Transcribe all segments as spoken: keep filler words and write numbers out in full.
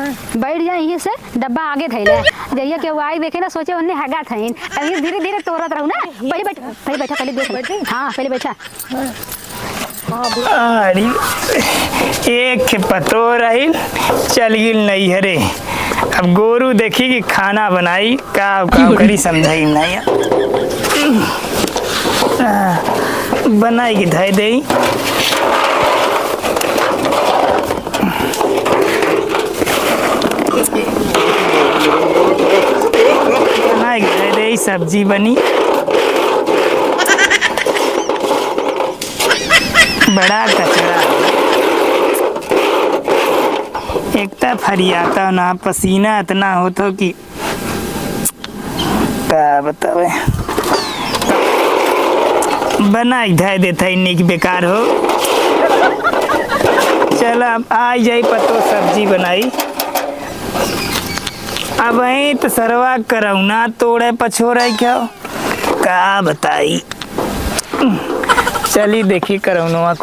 बैठ जा, यहीं से डब्बा आगे धइले। जहिया केहू आई देखे ना, सोचे ओन्ने हगा थइन। अभी धीरे धीरे तोरत रहू ना। पहले बैठ, पहले बैठा, पहले देख ले। हाँ, पहले बैठा। अरे, एक खे पतोह रहिल, चल गिल नैहरे। अब गोरू देखी कि खाना बनाई, का, का करी, समझाई नहीं। आ, बनाई के धै देई। बनाई के धै देई, सब्जी बनी। बड़ा कचरा। एक त फरियाता ना, पसीना इतना होत हो कि का बतावे। बनाई धै देत है, निक बेकार हो। चल, अब आ जाई पतोह, सब्जी बनाई। अब वहीं तो सरवा करौना तोड़े पछोरे क्या, का बताई। चली देखी करौनवा।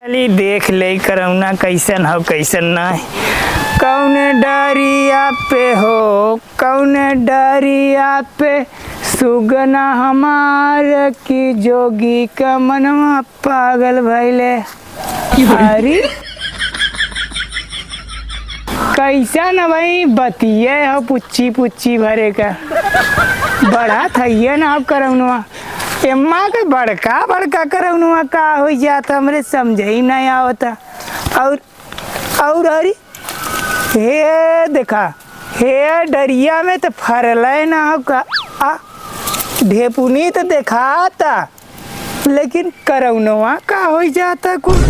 चली देख ले करौना कैसन हो, कैसन ना। कौन डरिया पे हो, कौन डरिया पे सुगना हमार की जोगी का मनवा पागल भइले। अरे, कैसन भाई बतिये हो पुच्ची पुच्ची भरे का। बड़ा थैये ना अब करौनवा। एम्मा के बड़का बड़का करौनवा का होइ जात, हमरे समझे ही नहीं आवता। और, और अरे, हे देखा, हे डरिया में तो फरले ना हो का। आ, ढेपुनी तो देखाता, लेकिन करौनवा का होइ जाता कुल।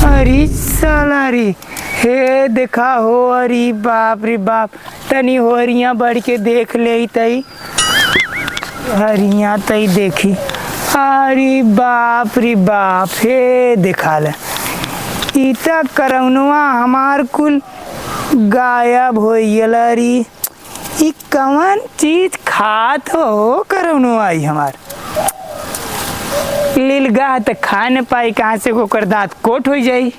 अरे साला रे, हे देखा हो, अरे बाप रे बाप, तनी होरिया बढ़ के देख लेई तई। हरिया तई देखी, अरे बाप रे बाप, हे देखा ले, ई त करौनवा हमार कुल गायब होइ गेल। अरे, ई कवन चीज खात हो करौनवा ई हमार? लीलगाह त खा न पाई, कहाँ से ओकर दाँत कोट होइ जाई।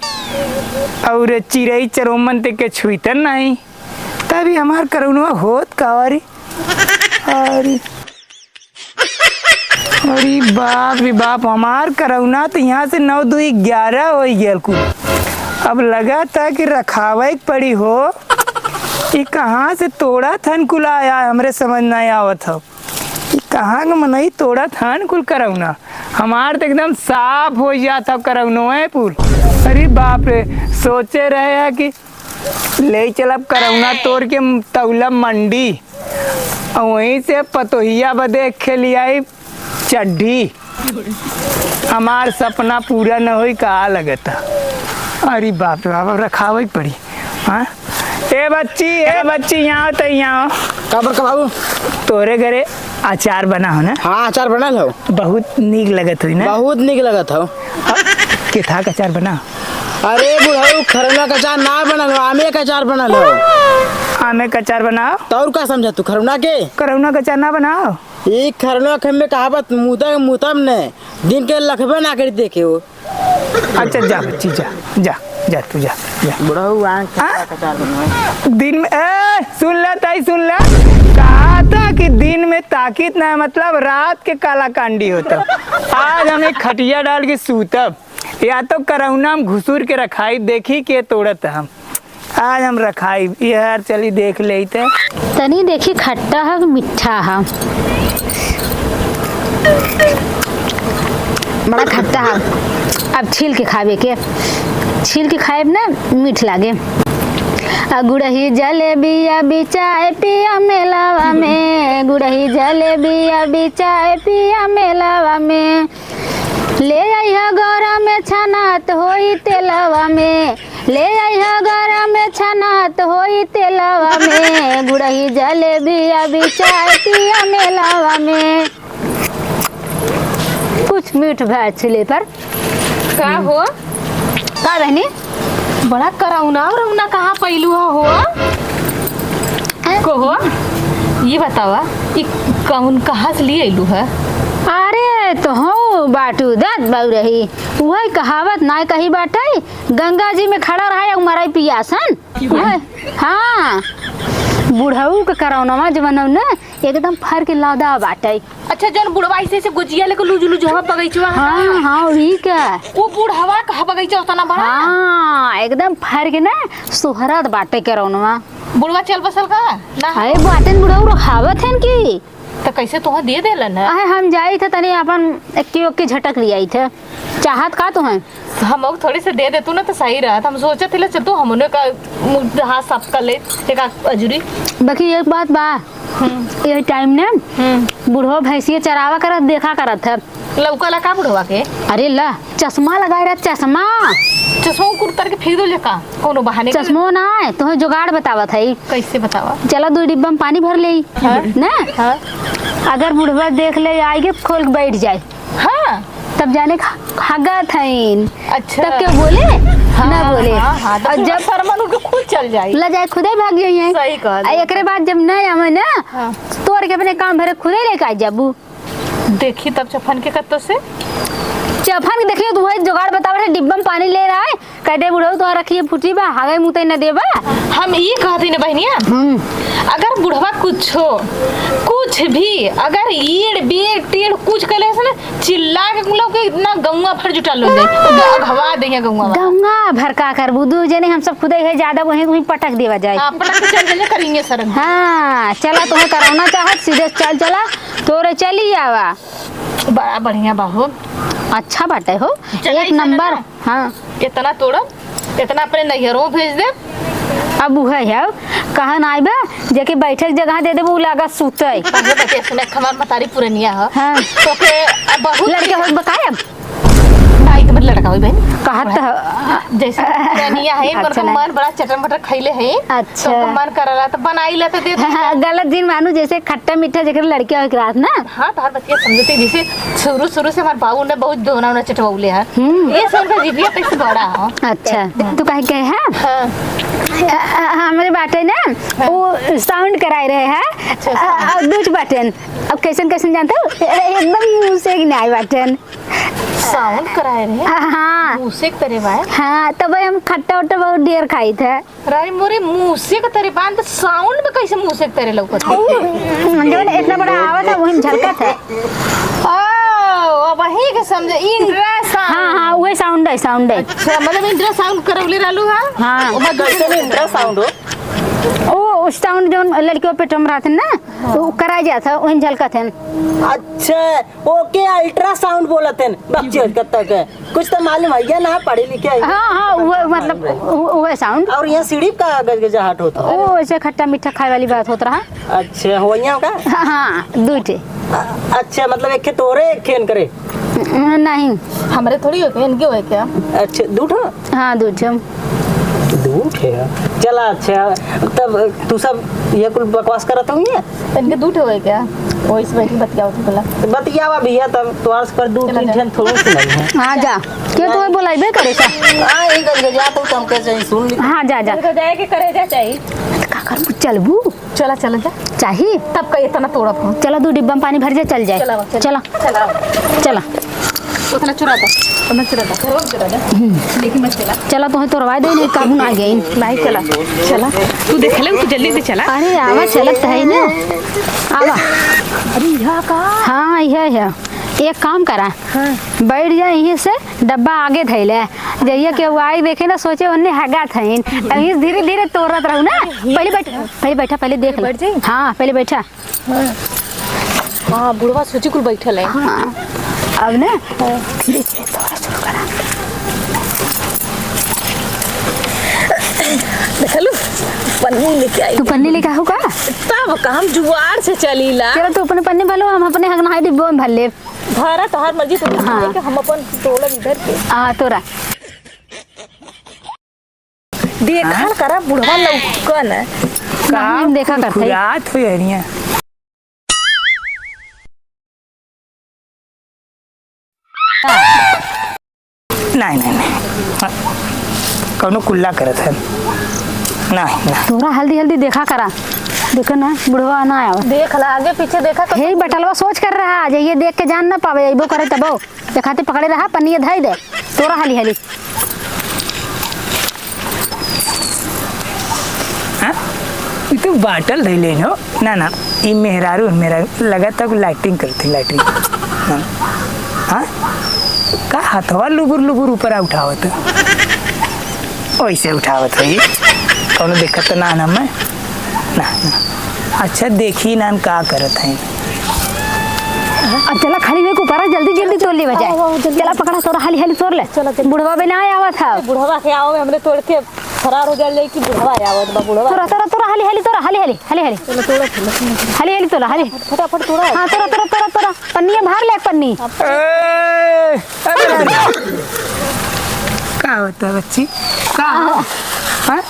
और चिरई चरोमन ते के छुईतन नहीं। तभी हमार करौनवा होत का अरे। अरे, अरे बाप रे बाप, हमार करौना तो यहाँ से नौ दुई ग्यारह होइ गेल कुल। अब लगा था कि रखावे के पड़ी हो। ई कहाँ से तोड़ा थन कुल आया, हमरे समझ नहीं आवत हो। ई कहाँ के मनई तोड़ा थन कुल करौना? हमार तो एकदम साफ होइ जात हो करौनोए पुल। अरे बाप रे, सोचे रहे है कि ले चलब करौना तोड़ के तौलब मंडी, और वहीं से पतोहिया बदे खेलियाई चड्ढी। हमार सपना पूरा न होई का लगता। अरे बाप रे बाप, अब रखावे के पड़ी। हाँ, ए बच्ची, ए बच्ची, यहाँ आओ, तो यहाँ आओ। का बड़का बाबू? तोरे घरे अचार बना हो ना? हाँ, अचार बनल हो। बहुत नीक लगत होई ना? बहुत नीक लगत हो। केथा के अचार बना? अरे बुढ़ऊ, खरौना के अचार ना बनल हो, आमे के अचार बनल हो। आमे के अचार बनाओ। तो और का समझा तू खरौना के? खरौना के अचार ना बनाओ। ई खरौना के हमें कहावत मुदा के मुतम ने, दिन के लखबे ना करी देखे हो। अच्छा जा बच्ची, जा, जा, जा तू जा, जा। बुढ़ऊ आँख हाँ? के अचार बनवा। दिन में, ए, सुन ला ताई, सुन ला। कहा था कि दिन में ताकित ना, मतलब रात के काला कांडी होता। आज हम एक खटिया डाल के सूतब। या तो करौना में घुसूर के रखाई, देखी के तोड़त हम। आज हम रखाई, यार, चली देख लेते। तनी देखी, खट्टा ह, मीठा ह। बड़ा खट्टा ह। अब छील के खावे के, छील के खाएब ना, मीठ लागे। आ गुड़ही जलेबिया बिचाए पिया मेलावा में, गुड़ही जलेबिया बिचाए पिया मेलावा में। ले अइहा गौरा में छनात होई तेलवा में, ले अइहा गौरा में छनात होई तेलवा में, गुड़ही जलेबिया बिचाए पिया मेलावा में। कुछ मीठ भा छिले पर। का हो? का बहनी? बड़ा करौना उरौना कहाँ पैलू हो? हैं? को हो? ये बतावा, ई कौन कहाँ से लिए अइलू है? अरे, तो हो बाटू दत बउरही, उहइ कहावत नाहीं कही बाटइ, गंगा जी में खड़ा रहइ अउ मरइ पियासन। उहइ, हाँ, बुढ़ऊ क करौनवा जवन हउ न, एकदम फर के लादा बाटइ। अच्छा, जउन बुढ़वा अइसे, अइसे गोजिया लेके लुझ लुझ हवा बगइचवा है हाँ, ना? हाँ, उही का। उ बुढ़वा कहा बगइचा ओतना बड़ा? हाँ, एकदम फर के ना, सोहरत बाटइ करौनवा। बुढ़वा चल बसल का? ना। अरे बाटेन बुढ़ऊ रखावत हन की? त कइसे तोहा दे देलन है? अहे, हम जाइत ह तनी आपन एक्की ओक्की झटक लियाइत ह। चाहत का तोहे? हम लोग थोड़ी से दे देतू ना त सही रहत। हम सोचत हले चल तू हमने का मुँह हाथ साफ कर ले, एक आध अजूरी। बाकी एक बात बा, हम्म। ये टाइम ने हम्म। बुढ़वा भैंसिया चरावा करत देखा करत है। लउका ला का बुढ़वा के? अरे ला, चश्मा लगाए रहत, चश्मा। चश्मा उकुर करके फेंक दो ले का? कोनो बहाने के चश्मो ना है, तोहे जुगाड़ बतावत है। कइसे बतावा? चला, दो डिब्बा में पानी भर ले। हाँ। ना? हाँ। अगर बुढ़वा देख ले, आइगे खोल के बैठ जाए। हाँ। तब जाने खा-, खागत हईन। अच्छा। तब केहू बोले? हाँ, ना बोले। हाँ, हाँ, तो अउर पूरा जब सरमन उनके खुद चल जाई। ला जाए, खुदे भाग जाइए। सही कहल। अउर एकरे बाद जब ना आवे ना, हाँ। तोर के अपने काम भरे खुदे लेके आ जाबू। देखी तब चफन के कत्तो से। चफन के देखियो, तू वही जुगाड़ बतावत है, डिब्बा में पानी ले रहा है, कह दे बुढ़ऊ तोहरा रखिए फूटी बा, हागे मुते न देबा। हम ई कहत हई ना बहनिया, हम्म। अगर बुढ़वा कुछो, कुछ भी, अगर ईड़ बीड़ टीड़ कुछ कइले से ना, चिल्ला के कुल के इतना गौवा भर जुटा लो जाए, तो अघवा देंगे गौवा वाला। गौवा भर का करबू? दू जने हम सब खुदे है, ज्यादा वहीं, वहीं पटक देवा जाए। हाँ, पटक के चल जाइए, करेंगे सर। हाँ, चला, तुम्हें कराना चाहत, सीधे चल चला, तोरे चली आवा। बड़ा बढ़िया बा हो। अच्छा बाटे हो, चला, एक ऐसा नंबर। ना। हाँ। इतना तोड़ब, इतना अपने नैहरों भेज देब। अब उहे है, कहा ना आइबे, जेके बैठे के जगह दे देबो, उ लागा सुतै। अरे बतिया सुने, हमार मतारी पुरनिया ह। हाँ। तो के अब बहुत लड़के हो बकायब? नाहीं, तो मत लड़का होई बहन। कहत ह। जैसे पुरनिया है, अच्छा उनका ना। मन बड़ा चटर मटर खैले है। अच्छा। तो उनका मन करला, तो बनाई ले, तो दे दे। हाँ, गलत जिन मानू, जैसे खट्टा मीठा जेकर लड़के हो एक रात ना। हाँ, तोहार बतिया समझते, जैसे शुरू, शुरू से हमार बाबू ने बहुत दोना उना चटवौले है। हम्म। ये सब का जिभिया कैसे बड़ा हो। अच्छा, तू काहे कहे है? हाँ। अ, अ, हमरे बाटे ना, हाँ। वो sound कराए रहे हैं। अच्छा, अ, अ, दूठ बाटेन। अब कैसन, कैसन जानते हो? ए-, एकदम मुंह से ही ना आए बाटेन। Sound कराए रहे? अ, हाँ। मुंह से करे बाय? हाँ, तब हम खट्टा उट्टा बहुत ढेर खाई थे। राई मोरे, मूसे के तरे बांध, sound में कैसे मूसे के तरे लौकत है? ओ, जौन इतना बड़ा आवत है, वही में झलकत है। ओ, अब वही के समझे, ultrasound। हाँ, हाँ, वही sound है, sound है। अच्छा, मतलब ultrasound करौले रहलू हा? हाँ। ओमा कैसे में ultrasound हो? ओ, sound जौन लड़कियों पेट में रहत है ना, हाँ। वो कराया जात है, वही में झलकत है। अच्छा, ओके ultrasound बोलत हैं, बच्चे कत्ता के। कुछ तो मालूम है या ना, पढ़े लिखे है। हाँ, हाँ, वो मतलब, वो, वो sound। और यहाँ सीढ़ी का गजगजाहट होता है? ओ, ऐसे खट्टा मीठा खाए वाली बात होत रहा। अच्छा, हो यहाँ का? हाँ, हाँ, दू ठे। अ-, अच्छा, मतलब एक खे तोरे, एक खे इनकरे? न-, नहीं। हमरे थोड़ी हो के, इनके हो क्या? अच्छा, दू ठो? हाँ, दू ठो। दू ठे? चला, अच्छा, तब तू सब ये कुल बकवास करत होंगे? इनके दू ठे होए क्या? वही से बैठ के बतियाओ तो बोला। बतियावा भैया, तब तोहार से कर दू चला तीन जा। ठन थोड़ू सुनाई है। हाँ, जा। के तो बोलाइबे करे सा? हाँ, यही करके जा, तू तो हमके सही सुन ली। हाँ, जा, जा। इनके जाए के करे जा चाहिए। तो का करबू, चलबू? चला, चला जा। चाही? तब का इतना तोड़ब हम? चला, दू डिब्बा में पानी भर जा, चल जाए। चला, चला। चला। चला। चला। उतना चुरा दो, उतना चुरा दो, घरों चुरा दो। हम्म। लेकिन मत चला। चला, तोहे तोड़वा दे, नहीं काबू ना आ गई। नहीं चला, चला। तू देख ले, तू जल्दी से चला। अरे, आवा, चलत है ना। आवा। अरे, यहाँ का? हाँ, यह है। एक काम करा। हाँ। बैठ जा, यहीं से डब्बा आगे धैले। जइया के वो आई देखे ना, सोचे ओन्ने हगा थईन। अब यहीं से धीरे-धीरे तोड़त रहू ना। पहले बैठ, पहले बैठा, पहले देख ले। बैठ जाई? हाँ, पहले बैठा। हाँ। हाँ, बुढ़वा सोची कुल बैठल है। हाँ, अब ना धीरे धीरे तोड़ा शुरू करा। देखलू, पन्नी लेके आई। तू पन्नी लेके आऊ का? तब का हम जुआर से चलीला। चलो, तू अपने पन्नी भर लो, हम अपने हगनाई डिब्बो में भर लेब। भरा तोहार मर्जी, तू हाँ। लेके हम अपन तोड़ब इधर के। आ, तोरा। देखल करा बुढ़वा लौकन। नहीं, हम देखा करते। फुरात हो हरिया। नहीं, नहीं, नहीं। कौनो कुल्ला करत है। नहीं, नहीं। तोरा हल्दी हल्दी देखा करा। देखो ना, बुढ़वा ना आवा। देख ला, आगे पीछे देखा तो हे बटलवा सोच कर रहा, जे ये देख के जान ना पावे, अइबो करे तबो। एक हाथे पकड़े रहा, पन्नी धई दे, तोरा हाली हाली। हाँ? ई तो बाटल धइले हो। ना, ना, ई मेहरारू, मेहरारू, लगत है लाइटिंग करती, लाइटिंग। हाँ? हाँ? का हथवा लुबुर लुबुर ऊपर आ उठावत? ओइसे उठावत है ई। कौनो देखत तो ना, ना मैं। ना, ना। अच्छा, देखी नान का करत है। अब चला, खाली वे को परा, जल्दी, जल्दी तोड़ ले बजाए। चला, पकड़ा, तोरा हाली हाली तोड़ ले। चला, चला। बुढ़वा बे ना आवत है। बुढ़वा के आओ, हमरे तोड़ के फरार हो जाए कि बुढ़वा आवत बा, बुढ़वा। तोरा, तोरा, तोरा, हाली हाली तोरा, हाली हाली, हाली हाली। चला, तोड़ा, चला, चला। हाली हाली तोरा, हाली। फटाफट तोड़ा। हाँ, तोरा, तोरा, तोरा, तोरा। पन्नी है, बाहर ले एक पन्नी। ए, अरे, अरे। का होता है बच्ची? का? हाँ?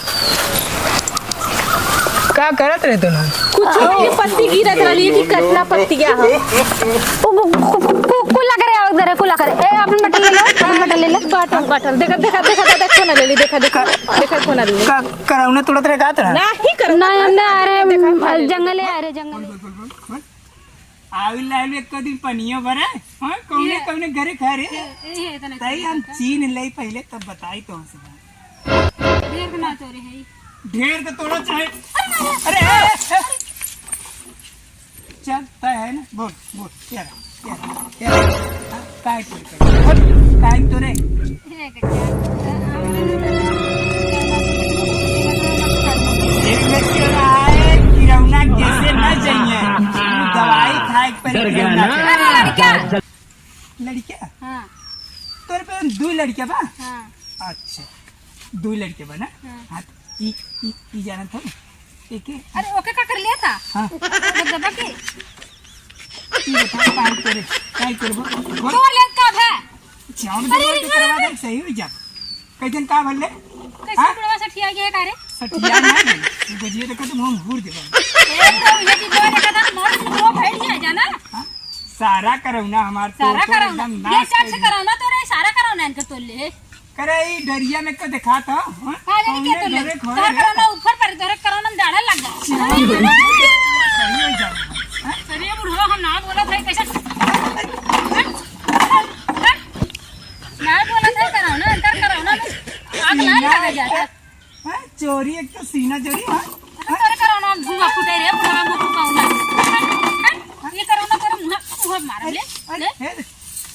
का करत रहे तू ना? कुछ नहीं, ये पत्ती गिरत रहली कि कतना पत्तिया हो। ओ, कु-, कु-, कु-, कु-, कुल लग रहे हैं, उधर है, कुल लग रहे। ए, अपन बटन ले लो, अपन बटन ले लो। बटन, बटन। देखा, देखा, देखा, देखा, कोना ले ली, देखा, देखा, देखा, कोना ले ली। का करौना तोड़त रहे का तोरा? नहीं करौना। नहीं, हमने, अरे, देखा, देखा। जंगल है, अरे, जंगल है। बोल, बोल, बोल, बोल। आविल लाइल एक दिन पनियो भरे, हाँ, कौने, ये, कौने घरे खा रे? ये, ये इतना तई हम चीन ले पहले, तब बताई तो हमसे। ढेर के ना तोरे है। ढेर के तोड़ा चाहे। अरे, अरे, अरे, अरे। चल, तय है ना? बोल, बोल, क्या रहा? क्या रहा? क्या रहा? हाँ, काहे तोरे? बोल, काहे तोरे? एक लड़के रहा है, किरौना कैसे ना जाइए? दवाई खाए के पहले डर गया ना? अरे लड़का। लड़का? हाँ। तोरे पे दो लड़का बा? हाँ। अच्छा, दो लड़का बा ना? हाँ। हाँ, तो ई, ई, ई जानत हो? एके? अरे, ओके का कर लिया था? हाँ। ओके दबा के? ई बता, काहे करे? काहे करबो? बोल। तोर ले का है? चाउर अरे, दबा अरे, के अरे, करवा अरे। दे, सही हो जा। कैसन का भले? कैसे हाँ? बुढ़वा सठिया गया का रे? सठिया ना गई। तू गजिए तो कहते मुंह घूर देबो। ए, तो ये भी बोल के ना, मोर मुंह भर गया, जाना? हाँ? सारा करौना हमार तो, सारा तो करौना। एकदम ये नाश चार कर से दिया। करौना तो रे, सारा करौना इनके तोड़ ले। करे ई डरिया में को दिखा तो, हाँ? हाँ, जाने कौने क्या तोड़ ले? घरे खोए तोर रे? करौना ऊपर पर, तोर करौना में डाढ़ा लग गया। सही हो जाए। हाँ? अरे बुढ़वा, हम ना बोला था कैसे? ना बोला था करौना, अंदर करौना में आग ना लगा जाता। हाँ, चोरी एक तो सीना चोरी, हाँ? तो तोरे करौना में धुआं फूटे रे, बुढ़वा मुंह फुकाऊ ना। ये करौना तोरे मुंह, मुंह मार ले, अरे, ले। अरे,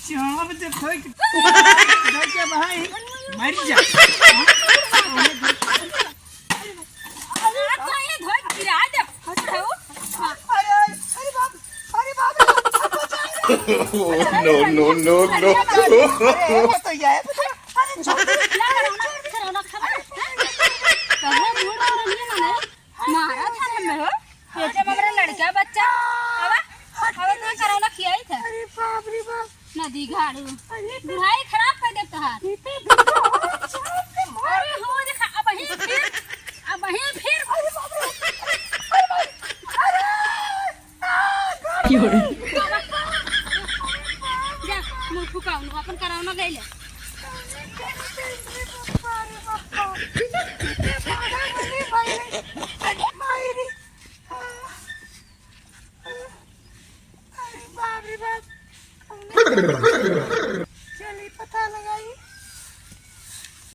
चाप दे, खोई के, खोई के भाई, मर जा। हाँ? अरे, तो ये धोई गिरा दे, बुढ़ऊ। अरे, अरे बाप, अरे बाप रे, बचा ले। No, no, no, no। अरे, वो तो ये है, अरे, छोड़ दे। ना करौना, करौना खा। कहाँ बूढ़ पुरानिया ना, मारा था हमें हो। ये जब हमारा लड़का बच्चा, आवा, आवा तो करौना खियाई था। अरे बाप रे बाप। नदी घाड़ू। अरे तो बुढ़ाई खराब कर दे तोहार। ये तो बुढ़ा हो, छोड़ दे, मार अरे हो देखा, अब वहीं फिर, अब वहीं फिर। अरे बाप रे, अरे बाप रे, अरे! की हो रही? जा, मुंह फुकाऊ, नु अपन करौना ले ले।